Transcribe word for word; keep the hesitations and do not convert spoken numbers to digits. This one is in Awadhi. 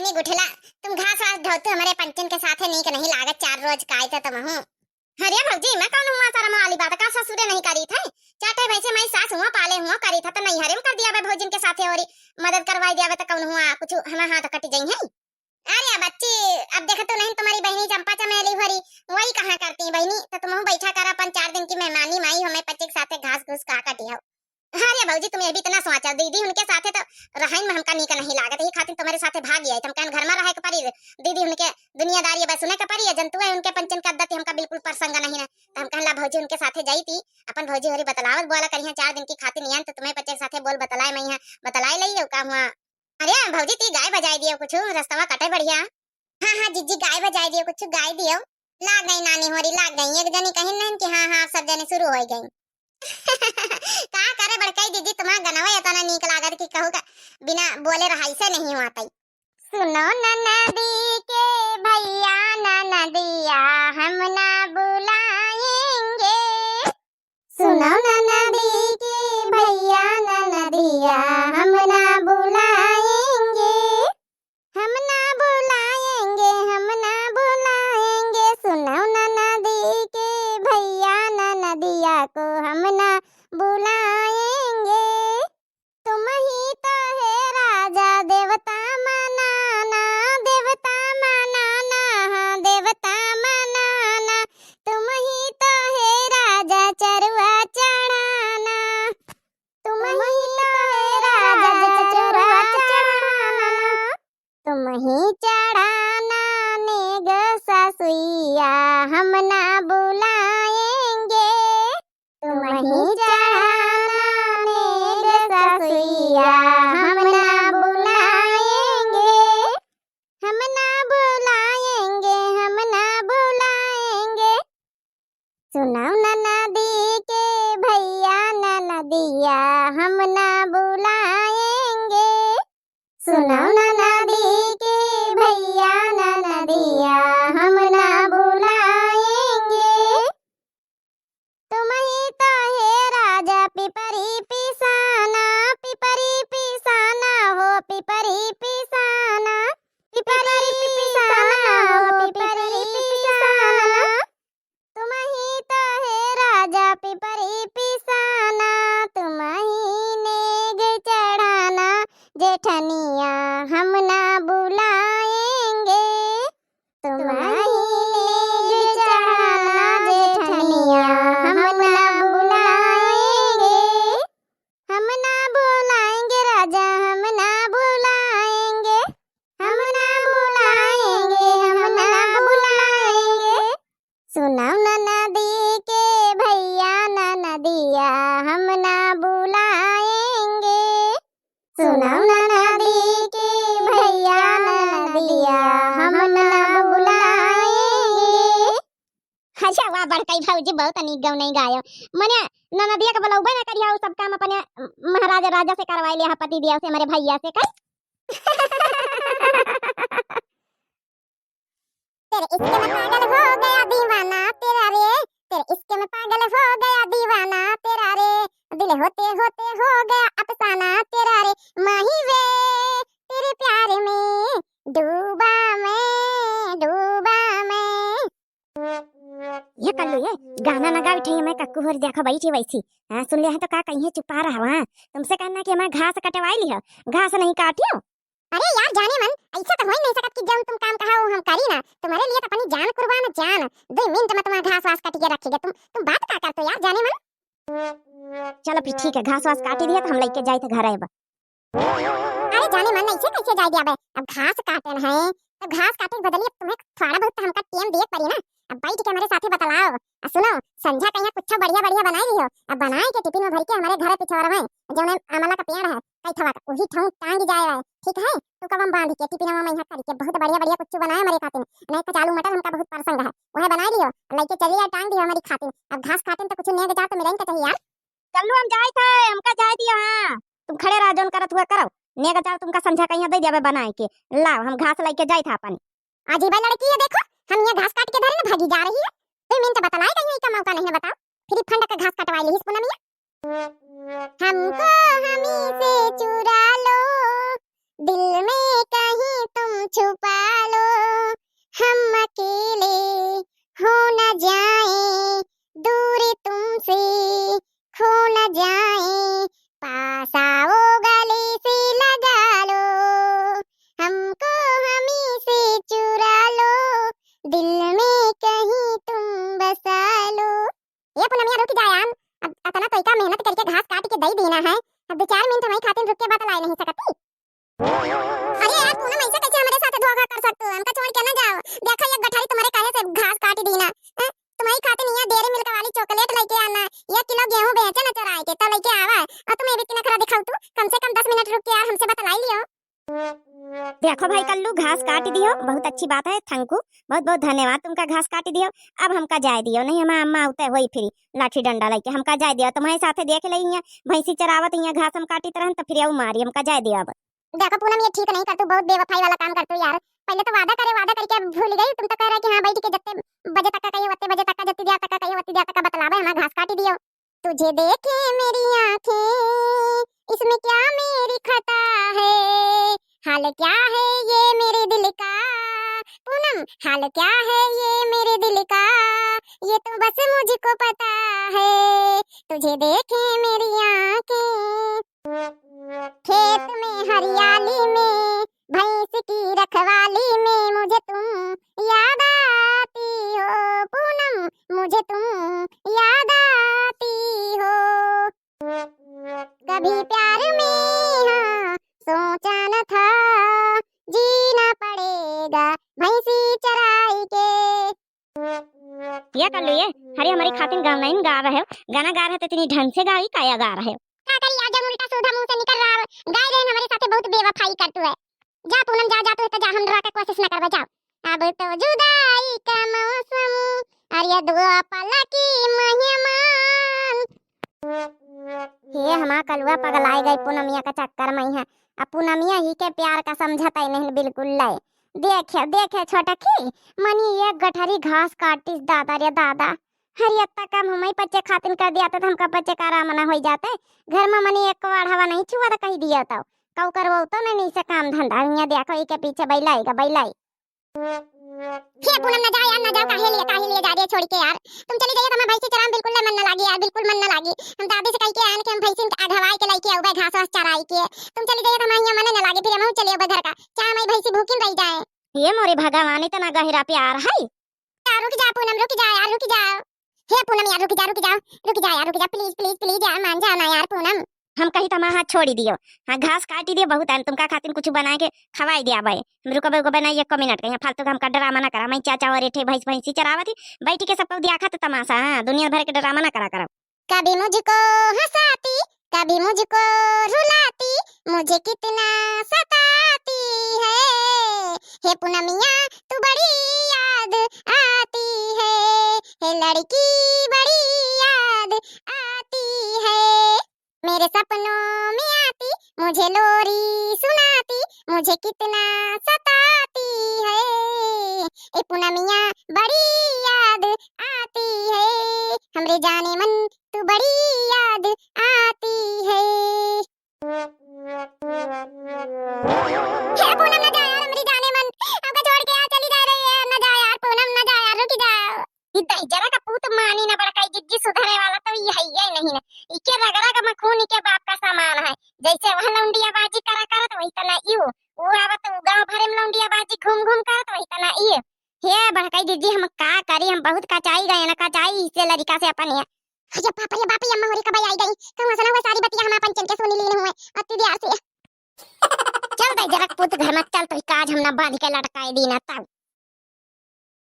नहीं गुठला, तुम घास वास ढोते हमरे पंचन के साथे नीक नहीं लागत, चार रोज काई थे तुमहू। अरे भौजी, मैं कौन हुआ शर्म वाली बात, का ससुरे नहीं करी थे? चार ठे भैंसे मैं सास हुआ, पाले हुआ करी था, तो नहीं हरे में कर दिया बे भौजिन के साथे औरी मदद करवाई दिया बे, तो कौन हुआ कुछ हमार हाथ कट जाई है? अरे बच्ची, अब देखत तो नहीं तुम्हारी बहनी चंपा चमेली भरी, वही कहाँ करती बहनी, तो तुमहू बैठा कर अपन चार दिन की मेहमानी माई हमें पच्चे के साथे घास घूस का कटी हो। अरे भौजी, तुम ये भी इतना सोचा, दीदी उनके साथे तो रहन में हमका नीक नहीं लागत, यही खातिर तुम्हारे साथे भाग आई, तुम कहन घर में रहे के परी, दीदी उनके दुनियादारी बस सुने के परी, जंतु है उनके पंचन का आदत हमका बिल्कुल पसंद नहीं है, तो हम कहला भौजी उनके साथे जाई थी, अपन भौजी होरी बतलावत बोला करिया चार दिन की खातिर नियन, तो तुम्हें पच्चे के साथे बोल बतलाए मैं यहाँ बतलाए लई का हुआ। अरे भौजी, ती गाय बजाए दियो कुछ, रस्तवा कटे बढ़िया। हाँ, हाँ, जिज्जी, गाय बजाए दियो, कुछ गाय दियो। लाग गई नानी होरी, लाग गई। एक जनी कहिन नहीं कि हाँ, हाँ, सब जने शुरू हो गई। का करे बड़काई जिज्जी, तुम्हार गनवा इतना नीक लागत कि कहू का बिना बोले रहाई से नहीं हुआ तई। सुनो ननदी के भैया ननदिया हम ना बुलाएंगे। सुनो ननदी के भैया ननदिया हम ना बुलाएंगे, हम ना बुलाएंगे, हम ना बुलाएंगे। सुनो ननदी के भैया ननदिया को हम ना बुलाएंगे। तुम ही तो है राजा देवता मनाना, देवता मनाना, हाँ, देवता मनाना। तुम ही तो है राजा चरुआ चढ़ाना, तुम ही तो है राजा चरुआ चढ़ाना। तुम ही चढ़ाना नेग ससुइया हम ना बुलाएंगे। तुम ही चढ़ाना नेग ससुइया हम ना बुलाएंगे, हम ना बुलाएंगे, हम ना बुलाएंगे। सुनो ननदी के भैया ननदिया हम ना बुलाएंगे। सुनो ननदी के भैया ननदिया हम ना बुलाएंगे। तुम ही तो है राजा पिपरी पिसाना, पिपरी पिसाना हो, पिपरी पिसाना, पिपरी पिसाना हो, पिपरी पिसाना। तुम ही तो है राजा पिपरी पिसाना, तुम ही नेग चढ़ाना, जेठनिया हम ना बुलाएंगे। तुम ही नेग चढ़ाना जेठनिया हम ना बुलाएंगे, हम ना बुलाएंगे राजा, हम ना बुलाएंगे, हम ना बुलाएंगे, हम ना बुलाएंगे। सुनो ननदी के भैया ननदिया हम ना बुलाएंगे। सुनो ननदी के भैया ननदिया हम ना बुलाएंगे। अच्छा, वाह बड़काई भौजी, बहुत नीक गौनई गायो। मने ननदिया के बुलौबे ना करिया, उ सब काम अपने महाराजा राजा से करवाई लिया, पति दिया से, हमारे भैया से कर। तेरे इश्क में पागल हो गया दीवाना तेरा रे, तेरे इश्क में पागल हो गया दीवाना तेरा रे, दिल होते होते हो गया अफसाना तेरा रे, माही वे तेरे प्यार में डूबा मैं, डूबा मैं। ये कल्लू, ये गाना न गावे ठैया मैं कक्कू होरी देखो बैठी वैसी। हाँ, सुन लिया है तो का कहीं चुपा रहा, हाँ, तुमसे कहना कि हमार घास कटवाई लिया, घास नहीं काटियो। अरे यार जाने मन, ऐसा तो हो ही नहीं सकत कि जौन तुम काम कहा वो हम करी ना। तुम्हारे लिए तो अपनी जान कुर्बान, जान। दो मिनट में तुम्हारा घास वास काट के रखेगा। तुम तुम बात का करते हो यार जाने मन? चलो फिर ठीक है, घास वास काट दिया तो हम लेके जाए थे घर अब। अरे जाने मन, ऐसे कैसे जाए दिया बे? अब घास काटन है तो घास काटे के बदली अब तुम्हें थोड़ा बहुत तो हमका टेम दिए पड़ी ना। अब बैठ के हमारे साथे बतलाओ। आ सुनो, संझा कहिया कुछ बढ़िया बढ़िया बनाई लियो। अब बनाए के टिफिन में भर के हमारे घर पिछवाड़ में जौन आमला का पेड़ है, कई थवा का, वही ठाउँ टांग जाए है, ठीक है? तो कब हम बांध के टिफिन में यहाँ करके बहुत बढ़िया बढ़िया कुछ बनाए हमारे खातिर। नहीं कचालू मटर हमका बहुत पसंद है, वह बनाई लियो, लेके चली जाए टांग दियो हमारी खातिर। अब घास काटन तो कुछ नेग जा तो मिलेंगे चाहिए यार। कल्लू हम जाए थे, हमका जाए दियो। हाँ, तुम खड़े रहो, जौन करत हुआ करो। नेग जाओ, तुमका संझा कहिया दे दिया बनाए के। लाओ, हम घास लेके जाए थे अपन। अजीबा लड़की है, देखो, हम यहाँ घास काट के धरे न भागी जा रही है। दो मिनट बतलाए कहीं का मौका नहीं बताओ, फिर फंड का घास कटवाई ली इस पूनमिया। हमको हमी से चुरा लो, दिल में कहीं तुम छुपा लो, हम अकेले हो न जाएं, दूर तुमसे खो न जाएं, पास आओ गले से लगा लो, हमको हमी से चुरा लो, दिल में कहीं तुम बसा लो। ए पूनमिया रुक जा यार, अब अतना तोइका मेहनत करिके घास काटिके दइ दीना है, अब दुइ चार मिनट हमरी खातिन रुक के बतलाए नहीं सकती? अरे यार पूनम, ऐसे कैसे हमरे साथ धोखा कर सकत हो? हमका छोड़ के ना जाओ। देखो, ये गठरी तुम्हरे कहे से घास काटी दीना। हैं? तुम्हरी खातिन यहाँ डेयरी मिल्क वाली चॉकलेट लइके आना, एक किलो गेहूं बेचे ना चोराइके, तब लइके आवा, और तुम ये भी नखरा दिखाओ तू। कम से कम दस मिनट रुक के यार हमसे बतलाई लियो। देखो भाई कल्लू, घास काटी दियो, बहुत अच्छी बात है, thank you, बहुत बहुत धन्यवाद तुमका घास काटी दियो। अब हमका जाए दियो, नहीं हमार अम्मा उते होई फिरी लाठी डंडा लइके, हमका जाए दियो। तुम्हरे साथे देख लई, यहाँ भैंसी चरावत, यहाँ घास हम काटित रहन तो फिर यऊ मारी, हमका जाए दियो अब। देखो पूनम, ये ठीक नहीं करतू, बहुत बेवफाई वाला काम करतू यार। पहले तो वादा करे, वादा करिके अब भूल गई। तुम तो कह रहे कि हाँ बैठ के जत्ते बजे तक का कहिए, वत्ते बजे तक का, जत्ती देर तक का कहिए, वत्ती देर तक का बतलावे, हमार घास काटी दियो। तुझे देखे मेरी आंखें, इसमें क्या मेरी खता है? हाल क्या है ये मेरे दिल का? पूनम, हाल क्या है ये मेरे दिल का? ये तो बस मुझको पता है। तुझे देखे मेरी आंखें, खेत में हरियाली में, भैंस की रखवाली में मुझे तुम याद आती हो पूनम, मुझे तुम याद आती हो। कभी प्यार में हाँ सोचा न था, जीना पड़ेगा भैंसी चराई के। ये कल्लू ये, अरे हमरी खातिन गाना इन गा रहे हो, गाना गा रहे तो इतनी ढंग से गाई, काया गा रहे हो? का करी, आज हम उल्टा सीधा मुंह से निकल रहा है। गाय रहन हमरे साथे बहुत बेवफाई करतू है। जा पूनम जा, जा तू तो जा, हम डरा के कोशिश न करबे, जाओ। अब तो जुदाई का मौसम, अरे दुआ पला की मेहमान। हे हमार कलुआ पगलाए गई पूनमिया का चक्कर में है। अब पूनमिया ही के प्यार का समझत है नहीं बिल्कुल ले। देखे, देखे छोटकी, मनी एक गठरी घास काटिस दादा रे दादा। हरियत्ता काम हमई पच्चे खातिन कर दिया तो हमका पच्चे का आराम ना होई जाते। घर में मनी एक वाढ़ावा नहीं छुआ तो कही दिया तो। कऊ करवो तो नहीं, नहीं से काम धंधा। हियाँ देखो, इके पीछे बैलाई का बैलाई। हे पूनम, ना जाओ यार, ना जाओ, काहे लिए, काहे लिए जा रही है छोड़ के यार? तुम चली जाइए तो हमार भैंसी चराम बिल्कुल ले मन ना लागी यार, बिल्कुल मन ना लागी। हम दादी से कह के आए कि हम भैंसी के अघवाई के लेके आउबे, घास वास चराई के। तुम चली जाइए तो हमार हियाँ मन ना लागी, फिर हम चले आउबे घर का, चाहे हमारी भैंसी भूखिन रह जाए। हे मोरे भगवान, इतना गहिरा प्यार है। यार रुक जा पूनम, रुक जा यार, रुक जा। हे पूनम यार, रुक जा, रुक जा, रुक जा यार, रुक जा, please, please, please यार, मान जाओ ना यार पूनम। हम कही तो हमार हाथ छोड़ी दियो। हाँ, घास काटी दियो बहुत है, तुमका खातिर कुछ बनाए के खवाई दिया भाई। हम रुकबे उकबे नहीं एको मिनट के, यहाँ फालतू का हमका ड्रामा ना करा। मैं चाचा और एठे भैंस भैंसी चरावत ही, बैठ के सबको दिया खाते तमाशा। हाँ, दुनिया भर के ड्रामा ना करा करो। कभी मुझको हंसाती, कभी मुझको रुलाती, मुझे कितना सताती है। हे पूनमिया, तू बड़ी याद आती है। हे लड़की, बड़ी याद आती है। मेरे सपनों में आती, मुझे लोरी सुनाती, मुझे कितना सताती है। ए पूनमिया, बड़ी याद आती है। हमरे जाने मन, तू बड़ी याद आती है। हे पूनम, ना जा यार, हमरी जाने मन, हमका छोड़ के यार चली जा रही है। ना जा यार पूनम, ना जा यार, रुक जा। ई दहिजरा का पूत मानी ना, बड़काई जिज्जी सुधरे वाला तो ई है ही नहीं ना। इके रगरा का मखून इके बाप का समान है। जैसे वह लौंडिया बाजी करा करत वही तना इउ। वो आवत उ गांव भरे में लौंडिया बाजी घूम घूम करत वही तना इउ। हे बड़काई जिज्जी, हम का करी, हम बहुत कचाई गए ना, कचाई इससे लड़का से अपन ये। अरे बाप रे बाप, ये अम्मा होरी कब आई गई? कहूँ ऐसा ना हुआ सारी बतिया हम अपन चन के सुनी लीन हुए अति देर से। चल दहिजरा का पूत घर में चल, तो काज हम ना बांध के लटकाए दी ना तब।